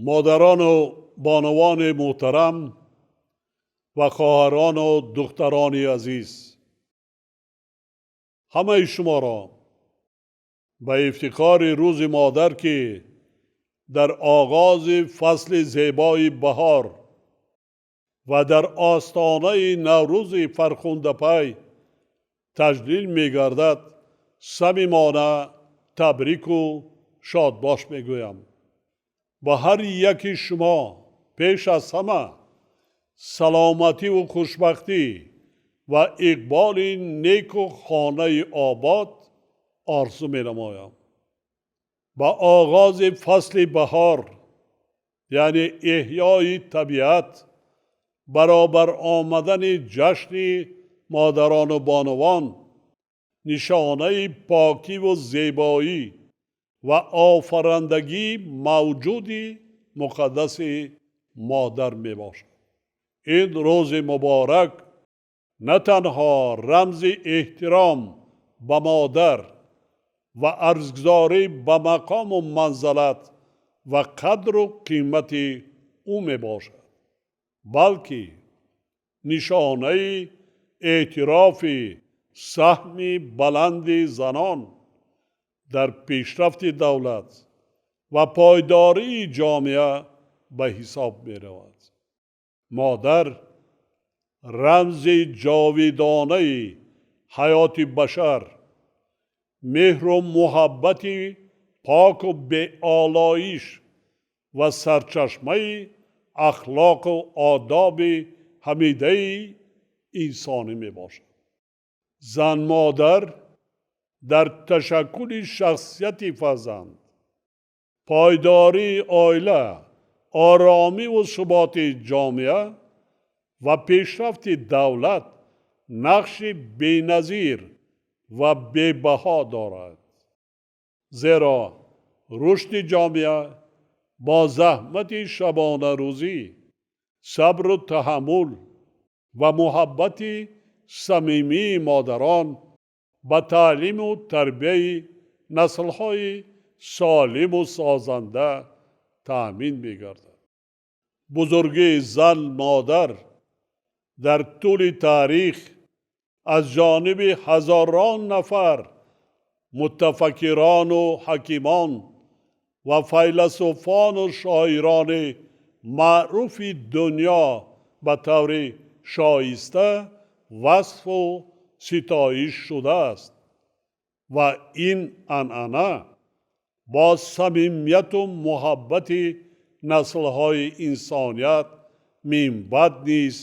Модарону бонувони муҳтарам ва хоҳарону духтарони азиз, ҳамаи шуморо ба ифтихори Рӯзи Модар, ки дар оғози фасли зебои баҳор ва дар остонаи Наврӯзи фархундапай таҷлил мегардад, самимона табрику шодбош мегӯям. Ба ҳар яки шумо пеш аз ҳама саломативу хушбахтӣ ва иқболи неку хонаи обод орзу менамоям. Ба оғози фасли баҳор, яъне эҳёи табиат, баробар омадани ҷашни модарону бонувон нишонаи покиву зебоӣ ва офарандагии мавҷуди муқаддаси модар мебошад. Ин рӯзи муборак на танҳо рамзи эҳтиром ба модар ва арзгузорӣ ба мақому манзалат ва қадру қимати ӯ мебошад, балки нишонаи эътирофи саҳми баланди занон дар пешрафти давлат ва пойдории ҷомеа ба ҳисоб меравад. Модар рамзи ҷовидонаи ҳаёти башар, меҳру муҳаббати поку беолоиш ва сарчашмаи ахлоқу одоби ҳамидаи инсонӣ мебошад. Зан модар дар ташаккули шахсияти фарзанд, пойдории оила, оромиву суботи ҷомеа ва пешрафти давлат нақши беназир ва бебаҳо дорад. Зеро рушди ҷомеа бо заҳмати шабонарӯзӣ, сабру таҳаммул ва муҳаббати самимии модарон ба таълиму тарбияи наслҳои солиму созанда таъмин мегардад. Бузургии зан модар дар тӯли таърих аз ҷониби ҳазорон нафар мутафаккирону ҳакимон ва файласуфону шоирони маъруфи дунё ба таври шоиста васфу ситоиш шудааст ва ин анъана бо самимияту муҳаббати наслҳои инсоният минбаъд низ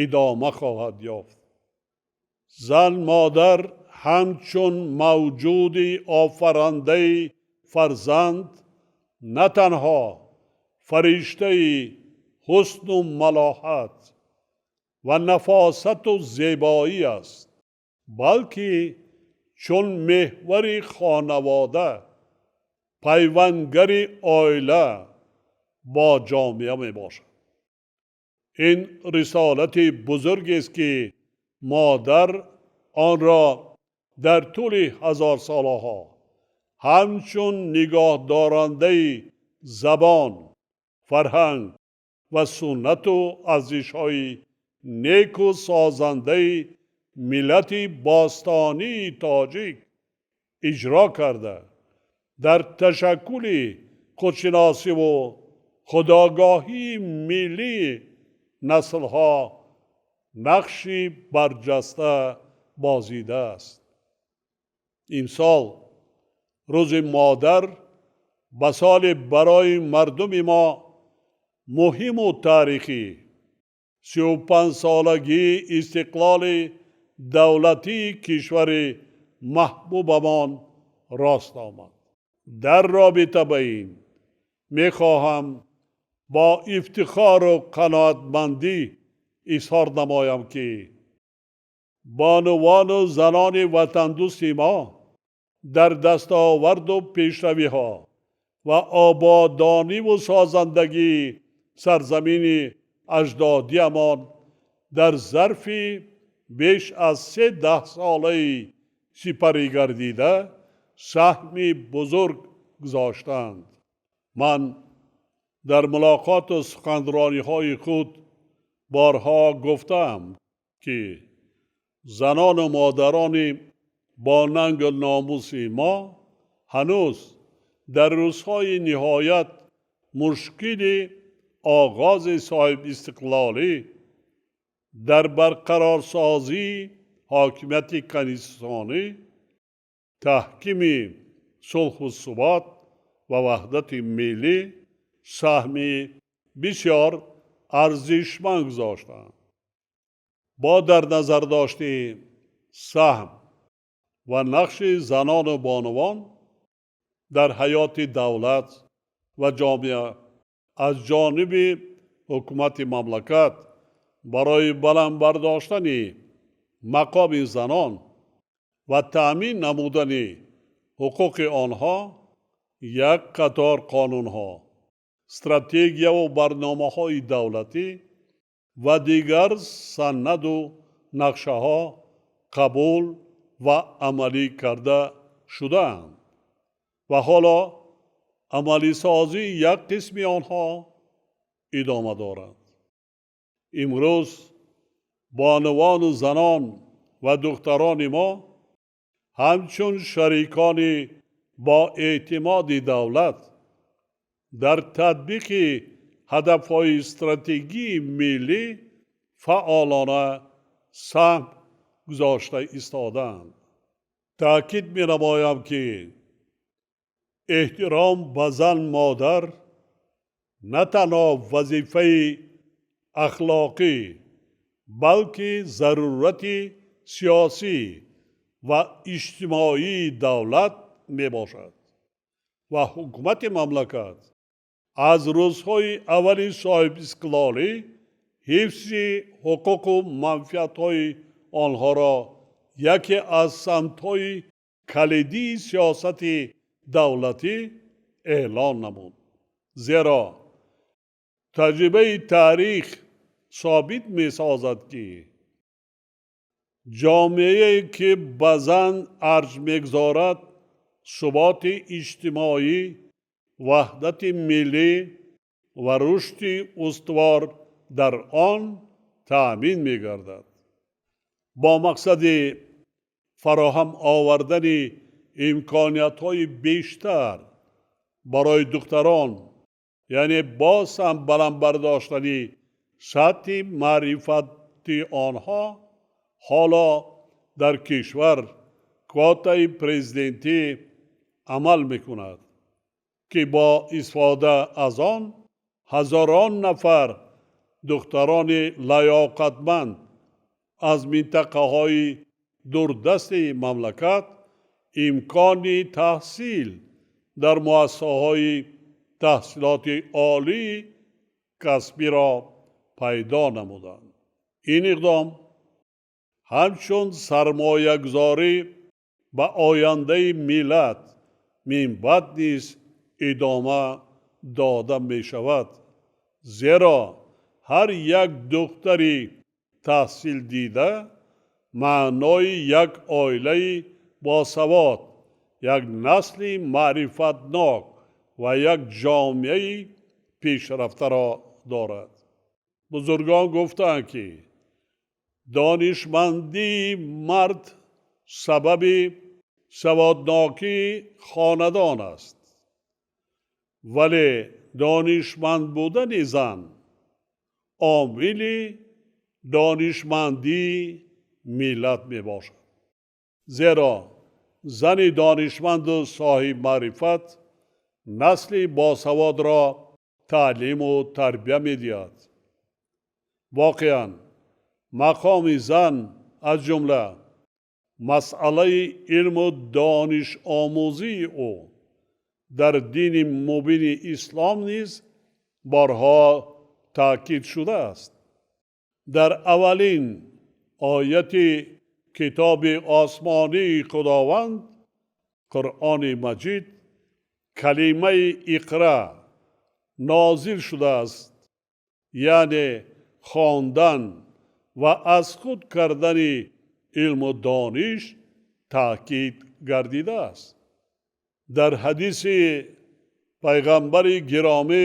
идома хоҳад ёфт. Зан модар ҳамчун мавҷуди офарандаи фарзанд на танҳо фариштаи ҳусну малоҳат ва нафосату зебоӣ аст, балки чун меҳвари хонавода, пайвандгари оила бо ҷомеа мебошад. Ин рисолати бузургест, ки модар онро дар тӯли ҳазорсолаҳо ҳамчун нигоҳдорандаи забон, фарҳанг ва суннату арзишҳои неку созандаи миллати бостонии тоҷик иҷро карда, дар ташаккули худшиносиву худогоҳии миллии наслҳо нақши барҷаста бозидааст. Имсол Рӯзи Модар ба соли барои мардуми мо муҳиму таърихӣ, 35-солагии истиқлоли давлатии кишвари маҳбубамон рост омад. Дар робита ба ин мехоҳам бо ифтихору қаноатмандӣ изҳор намоям, ки бонувану занони ватандӯсти мо дар дастоварду пешравиҳо ва ободониву созандагии сарзамини аҷдодиамон дар зарфи беш аз се даҳсолаи сипарӣ гардида саҳми бузург гузоштаанд. Ман Дар мулоқоту суханрониҳои худ борҳо гуфтаам, ки занону модарони бо нангу номуси мо ҳанӯз дар рӯзҳои ниҳоят мушкили оғози соҳибистиқлолӣ дар барқарорсозии ҳокимияти конститутсионӣ, таҳкими сулҳу субот ва ваҳдати миллӣ саҳми бисёр арзишманд гузоштанд. Бо дар назар дошти саҳм ва нақши занону бонувон дар ҳаёти давлат ва ҷомеа аз ҷониби ҳукумати мамлакат барои баланд бардоштани мақоми занон ва таъмин намудани ҳуқуқи онҳо як қатор қонунҳо, стратегияву барномаҳои давлатӣ ва дигар санаду нақшаҳо қабул ва амалӣ карда шудаанд ва ҳоло амалисозии як қисми онҳо идома дорад. Имрӯз бонувану занон ва духтарони мо ҳамчун шарикони бо эътимоди давлат дар татбиқи ҳадафҳои стратегии миллӣ фаъолона саҳм гузошта истодаанд. Таъкид менамоям, ки эҳтиром ба зан модар на танҳо вазифаи ахлоқӣ, балки зарурати сиёсӣ ва иҷтимоии давлат мебошад ва ҳукумати мамлакат аз рӯзҳои аввали соҳибистиқлолӣ ҳифзи ҳуқуқу манфиатҳои онҳоро яке аз самтҳои калидии сиёсати давлатӣ эълон намуд. Зеро таҷрибаи таърих собит месозад, ки ҷомеае, ки ба зан арҷ мегузорад, суботи иҷтимоӣ, ваҳдати миллӣ ва рушди устувор дар он таъмин мегардад. Бо мақсади фароҳам овардани имкониятҳои бештар барои духтарон, яъне боз ҳам баланд бардоштани сатҳи маърифати онҳо, ҳоло дар кишвар квотаи президентӣ амал мекунад, ки бо истифода аз он ҳазорон нафар духтарони лаёқатманд аз минтақаҳои дурдасти мамлакат имкони таҳсил дар муассисаҳои таҳсилоти олии касбиро пайдо намуданд. Ин иқдом ҳамчун сармоягузорӣ ба ояндаи миллат минбаъд низ идома дода мешавад, зеро ҳар як духтари таҳсилдида маънои як оилаи босавод, як насли маърифатнок ва як ҷомеаи пешрафтаро дорад. Бузургон гуфтаанд, ки донишмандии мард сабаби саводнокии хонадон аст, вале донишманд будани зан омили донишмандии миллат мебошад. Зеро зани донишманду соҳибмаърифат насли босаводро таълиму тарбия медиҳад. Воқеан, мақоми зан, аз ҷумла масъалаи илму донишомӯзии ӯ дар дини мубини ислом низ борҳо таъкид шудааст. Дар аввалин ояти китоби осмонии Худованд, Қуръони Маҷид, калимаи иқра нозил шудааст, яъне хондан ва аз худ кардани илму дониш таъкид гардидааст. Дар ҳадиси пайғамбари гиромӣ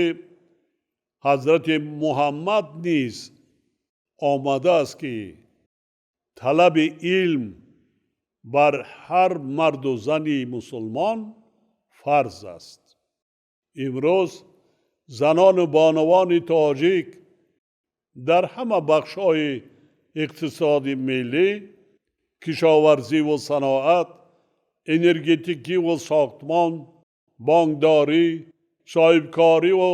Ҳазрати Муҳаммад низ омадааст, ки талаби илм бар ҳар марду зани мусулмон фарз аст. Имрӯз занону бонувони тоҷик дар ҳама бахшҳои иқтисоди миллӣ, кишоварзиву саноат, энергетикиву сохтмон, бонкдорӣ, соҳибкориву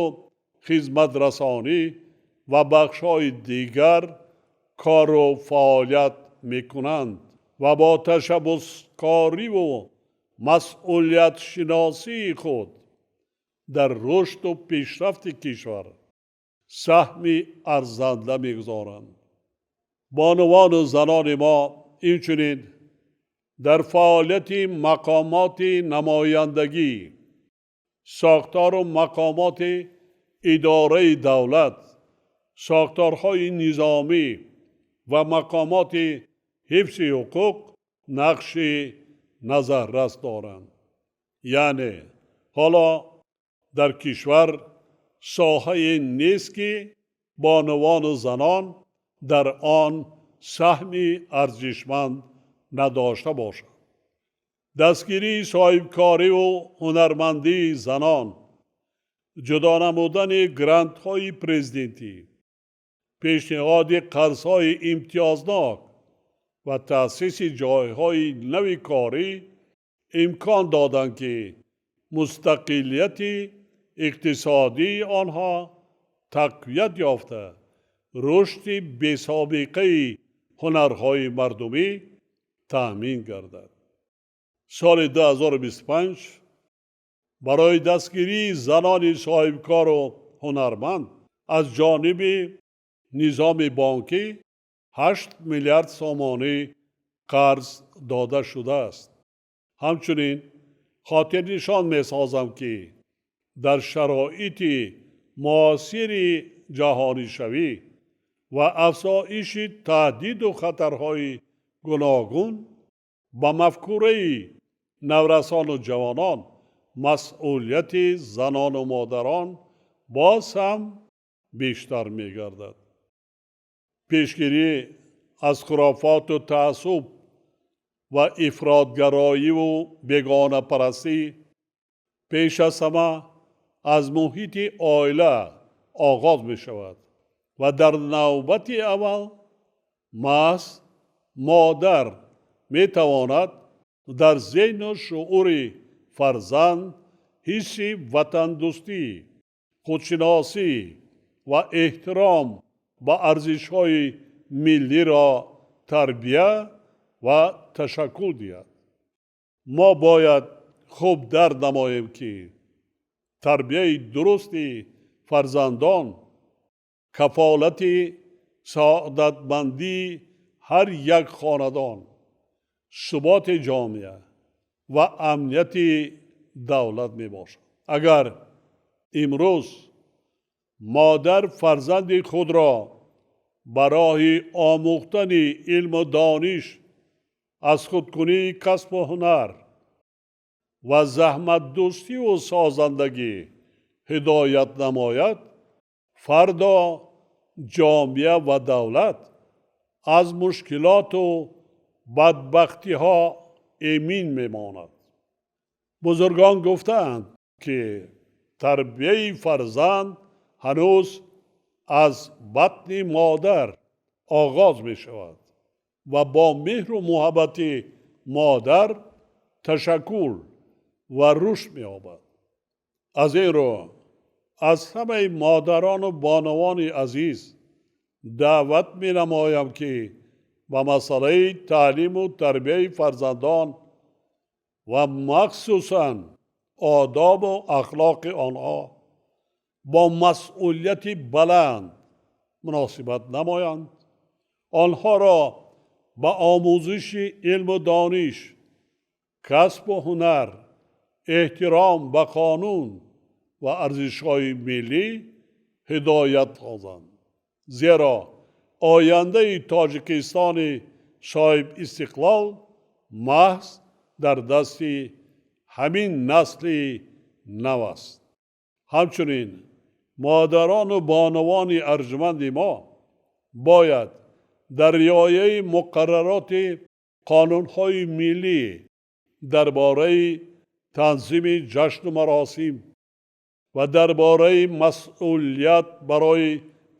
хизматрасонӣ ва бахшҳои дигар кору фаъолият мекунанд ва бо ташаббускориву масъулиятшиносии худ дар рушду пешрафти кишвар саҳми арзанда мегузоранд. Бонувану занони мо инчунин дар фаъолияти мақомоти намояндагӣ, сохтору мақомоти идораи давлат, сохторҳои низомӣ ва мақомоти ҳифзи ҳуқуқ нақши назаррас доранд. Яъне ҳоло дар кишвар соҳае нест, ки бонувану занон дар он саҳми арзишманд надошта бошанд. Дастгирии соҳибкориву ҳунармандии занон, ҷудо намудани грантҳои президентӣ, пешниҳоди қарзҳои имтиёзнок ва таъсиси ҷойҳои нави корӣ имкон доданд, ки мустақилияти иқтисодии онҳо тақвият ёфта, рушди бесобиқаи ҳунарҳои мардумӣ таъмин гардад. Соли 2025 барои дастгирии занони соҳибкору ҳунарманд аз ҷониби низоми бонкӣ 8 миллиард сомонӣ қарз дода шудааст. Ҳамчунин хотирнишон месозам, ки дар шароити муосири ҷаҳонишавӣ ва афзоиши таҳдиду хатарҳои гуногун ба мафкураи наврасону ҷавонон масъулияти занону модарон боз ҳам бештар мегардад. Пешгирӣ аз хурофоту таассуб ва ифротгароиву бегонапарастӣ пеш аз ҳама аз муҳити оила оғоз мешавад ва дар навбати аввал маҳз модар метавонад дар зеҳну шуури фарзанд ҳисси ватандӯстӣ, худшиносӣ ва эҳтиром ба арзишҳои миллиро тарбия ва ташаккул диҳад. Мо бояд хуб дарк намоем, ки тарбияи дурусти фарзандон кафолати саодатмандии ҳар як хонадон, суботи ҷомеа ва амнияти давлат мебошад. Агар имрӯз модар фарзанди худро ба роҳи омӯхтани илму дониш, аз худкунии касбу ҳунар ва заҳматдӯстиву созандагӣ ҳидоят намояд, фардо ҷомеа ва давлат аз мушкилоту бадбахтиҳо эмин мемонад. Бузургон гуфтаанд, ки тарбияи фарзанд ҳанӯз аз батни модар оғоз мешавад ва бо меҳру муҳаббати модар ташаккул ва рушд меёбад. Аз ин рӯ аз ҳамаи модарону бонувони азиз даъват менамоям, ки ба масъалаи таълиму тарбияи фарзандон ва махсусан одобу ахлоқи онҳо бо масъулияти баланд муносибат намоянд, онҳоро ба омӯзиши илму дониш, касбу ҳунар, эҳтиром ба қонун ва арзишҳои миллӣ ҳидоят созанд. Зеро ояндаи Тоҷикистони соҳибистиқлол маҳз дар дасти ҳамин насли нав аст. Ҳамчунин Модарону бонувони арҷманди мо бояд дар риояи муқаррароти қонунҳои миллӣ дар бораи танзими ҷашну маросим ва дар бораи масъулият барои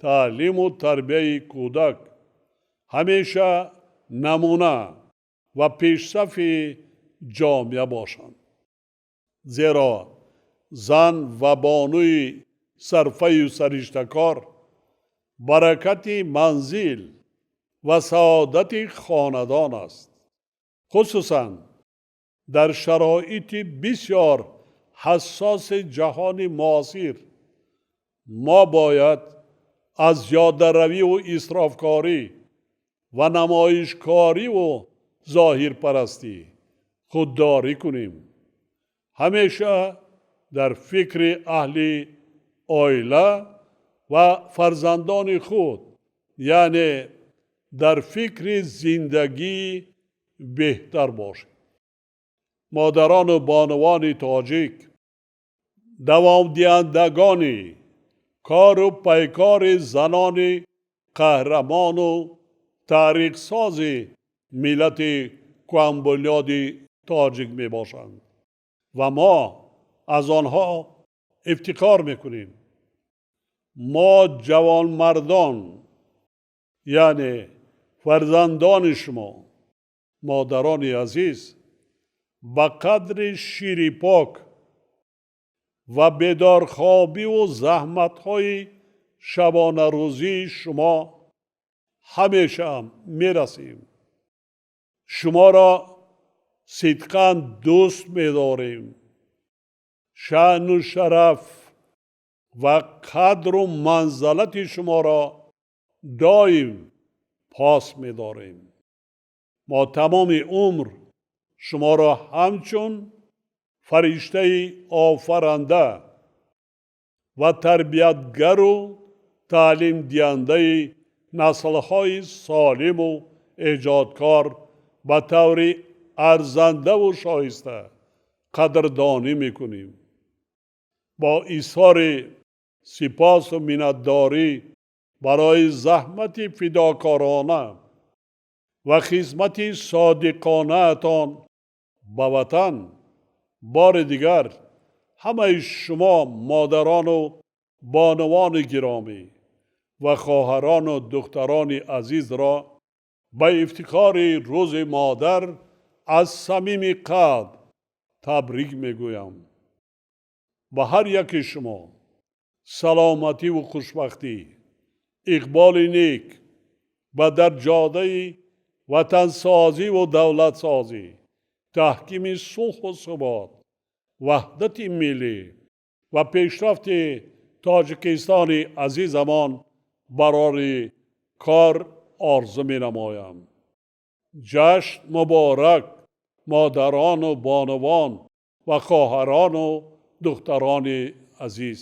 таълиму тарбияи кӯдак ҳамеша намуна ва пешсафи ҷомеа бошанд. Зеро зан ва бонуи сарфаю сариштакор баракати манзил ва саодати хонадон аст. Хусусан дар шароити бисёр ҳассоси ҷаҳони муосир мо бояд аз зиёдаравию исрофкорӣ ва намоишкориву зоҳирпарастӣ худдорӣ кунем. Ҳамеша дар фикри аҳли оила ва фарзандони худ, яъне дар фикри зиндагии беҳтар бошем. Модарону бонувони тоҷик давомдиҳандагони кору пайкори занони қаҳрамону таърихсози миллати куҳанбунёди тоҷик мебошанд ва мо аз онҳо ифтихор мекунем. Мо ҷавонмардон, яъне фарзандони шумо, модарони азиз, ба қадри шири пок ва бедорхобиву заҳматҳои шабонарӯзии шумо ҳамеша мерасем. Шуморо сидқан дӯст медорем. Шаъну шараф ва қадру манзалати шуморо доим пос медорем. Мо тамоми умр шуморо ҳамчун фариштаи офаранда ва тарбиятгару таълимдиҳандаи наслҳои солиму эҷодкор ба таври арзандаву шоиста қадрдонӣ мекунем. Бо изҳори сипосу миннатдорӣ барои заҳмати фидокорона ва хизмати содиқонаатон ба ватан бори дигар ҳамаи шумо модарону бонувони гиромӣ ва хоҳарону духтарони азизро ба ифтихори Рӯзи Модар аз самими қалб табрик мегӯям. Ба ҳар яки шумо саломативу хушбахтӣ, иқболи нек ва дар ҷодаи ватансозиву давлатсозӣ, таҳкими сулҳу субот, ваҳдати миллӣ ва пешрафти Тоҷикистони азизамон барори кор орзу менамоям. Ҷашн муборак, модарону бонувон ва хоҳарону духтарони азиз!